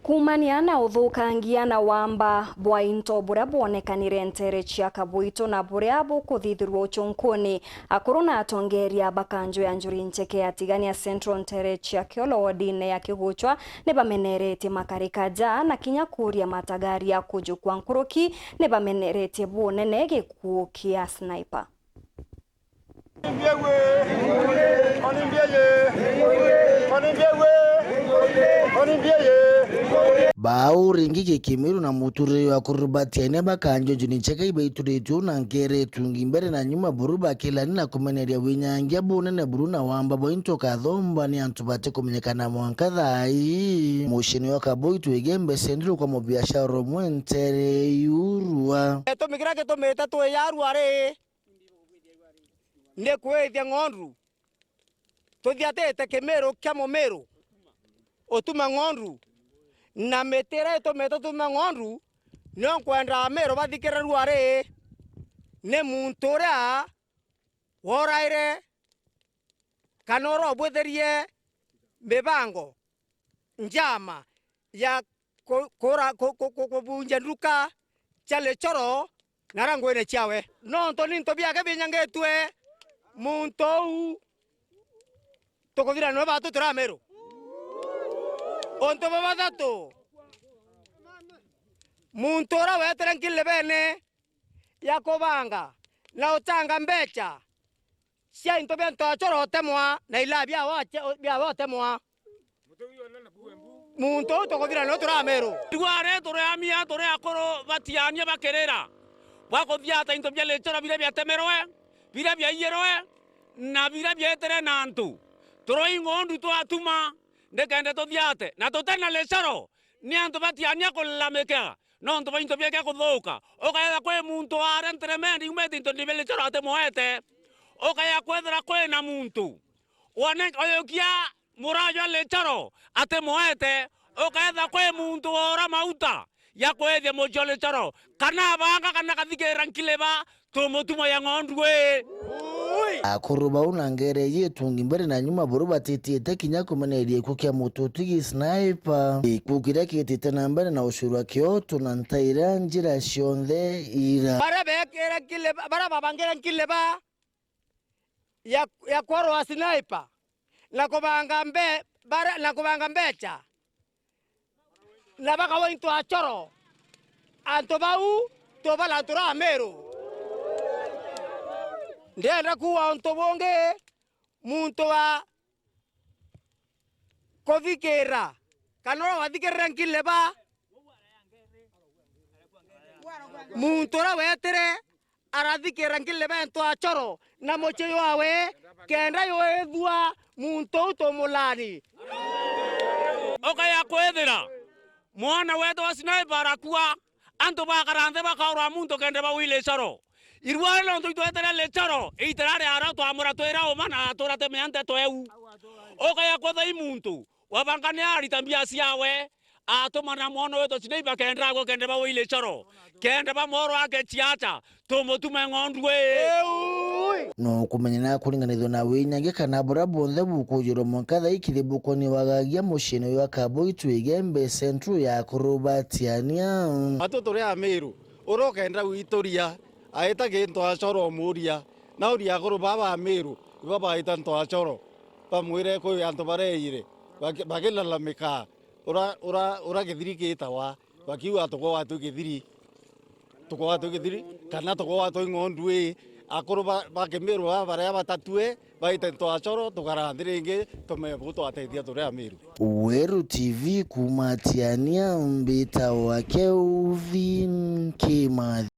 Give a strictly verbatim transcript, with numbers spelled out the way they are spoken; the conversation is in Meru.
Kuumania na uthukangia na wamba bwa into buria bwonekanire nteere cia Kabuitu na buria bukuthithirua uchunkuni, akuru na atongeeria ba kanju ya Njuri Ncheke ya Tigania Central nteere cia Kiolo wodine ya Kiguchwa nibameneretie makarika ja na kinya kuuria matagari ya kujukwa nkuruki nibameneretie bunene gikuu kia Sniper. Bau ringi gikimiru na muturire wa kurubatiania bakanjonjuni ncheka ibaituritue na nkere itungi mbere na nyuma buru bakilani na kumeneria winyangia bunene buru na wamba bwa into kathomba ni antu batikumenyekana mwanka thaa ii. Muciini wa Kabuitu Igembe Central kwa mubiashara umwe ntere iurua. Gitumi kiria gitumite twi yarua ri, ni kwithia ng'ondu tuthiatite kimiru kia mumiru utuma ng'ondu, na miti iria itumite tutuma ng'ondu, nio nkwenda amiru bathikirerua ri, ni muntu uria woraire kana uria ubwithirie mibango njama ya ku-, kura-, ku-, ku-, ku-, kubunja nduka cia Lichoro na ara nguine ciawe. Nontu ni into biake binyangitue, muntu uu tukuthira niwe batu turi Amiru. Untu bwa bathatu, muntu uria wetire nkilibene ya kubanga na uchanga mbecha cia into bia Ntochoro utemwa na ila biawe uche-, biawe utemwa. Muntu uu tukuthira niwe turi Amiru. Tiguare turi amia, turi akuru batiania bakirira bwa kuthiata into bia Lichoro biria biatemerwe, biria biaiyirwe, na biria bietire na antu. Turoi ng'ondu twatuma, nikenda tuthiate. Na tutena Lichoro, ni antu batiania kulalamika. Nontu bwa into biake kuthuka. Ukethira kwi muntu aria nteremendi yumite into ni bia Lichoro atimwete. Ukaya kwethira kwina muntu wone oyukia mura jwa Lichoro atimwete. Ukethira kwi muntu wora mauta ya kwithia mucii wa Lichoro, kana abanga kana kathikira nkiliba, tumutuma ya ng'ondu ii. Akuru bau na ngere iji itungi mbere na nyuma buru batitiite kinya kumeneria gikuo kia mututugi Sniper. Gikuo kiria kiitite na mbere na ucurwa kiotu na ntaira njira cionthe ira. Baria beekire nkiliba, baria babangire nkiliba ya, ya kworwa Sniper na kubanga mbe-, baria, na kubanga mbecha, na bakawa into achoro. Antu bau tubala turi Amiru. Ndienda kuuga untu bungi, muntu wa kuthikira kana uria wathikirire nkileba, muntu uria wetire arathikira nkileba into achoro na mucii jwawe, kenda yuithua muntu uu tumulani. Ukaya kwithira mwana wetu wa Sniper arakua, antu bakara nthi bakaurwa muntu kenda bawi Lichoro. Irua ri nontu itwetera Lichoro, itera riara twamura twira uma na atura tumenya nteto eu. Ukaya kwithira i muntu wabanga ni arita mbia ciawe, atumana mwana wetu Sniper kenda agwe kenda bawi Lichoro, kenda bamworo ake ciacha, tumutume ng'ondu ii. No kumenyana kuringanithua na winyangi kana buria bunthe bukujirwa mwanka thaa ikiri bukoni wagagia muciini uyu wa Kabuitu Igembe Central ya kurubatiania. Atu turi Amiru, uria ukenda gwituria, aita ki Ntoachoro umuria, na uria akuru baba Amiru, iba baita Ntoachoro, bamwire kwi antu bareire, baki-, bakilalamika. Ura, ura, ura githiri gitawa, bakiuga tukoa twi githiri, tukoa twi githiri, kana tukoa twi ng'ondu ii. Akuru ba, ba Kimiru baba baria batatue, baite Ntoachoro, tukara nthi ringi, tumenye bu twatethia turi Amiru. Weru T V kuuma Tiania, mbitawa Kelvin Kimathi.